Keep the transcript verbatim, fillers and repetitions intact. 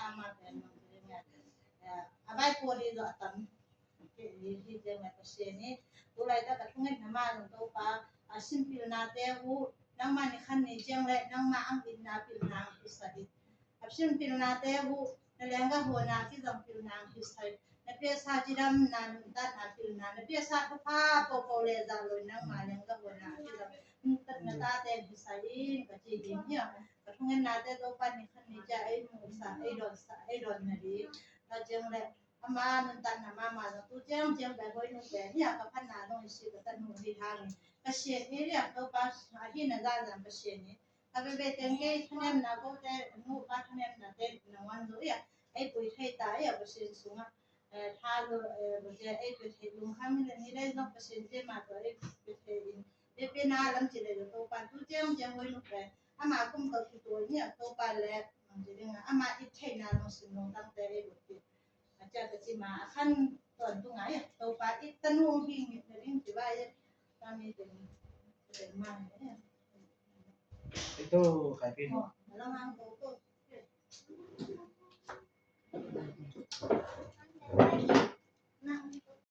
Ama pen mang ring a. A bai poli do atam. Ke ni hi jeng mai Pasian ni. Tulai tak a thungetna ma zong Toupa, a sim pilnate uh, nangma ni khan ni jeng leh nangma ang itna pilna hisa di. A sim pilnate uh, na lengga huana kizang pilna hisa di. Na pesa chidamna nuntakna pilna, na pesa thupha popo leh zalou nangma lengga huana kizang. Nuntakna tate hisa di, ka chi di ni a. Ka thungetnate Toupa ni khan ni chia ei musa, ei dawnsa, ei dawnna di. Ka jeng leh ama nuntakna mahmah zong tu chiangchiang bai hoih nung pen ni a ka phatna zong i si ka tanu hi hang. Ka siat ni liang Toupa a hihna zan zan ka siat ni. Ka bebe teng kei thanemna kote, nupa thanemnate na wan zo ia. Ei pui thei ta ia Pasian sunga. Eh, tha lo, eh, bo je ei pui thei lungkham ni leh ni leh zong Pasian te ma toh ei pui thei in. Bebe na lam chi leh Toupa tu chiangchiang hoih nung pen. Ama kum ka ki toh ni a Toupa leh, mang chi ding a. Ama i theihna lungsim lungtangte ei bo ti. A chia ka chi ma, a khan tawntung a ia, Toupa i tanu hi ngitna ding chi ua ia, ka mi teng, teng ma ia. Itu kai pin. Oh, a lam ang ko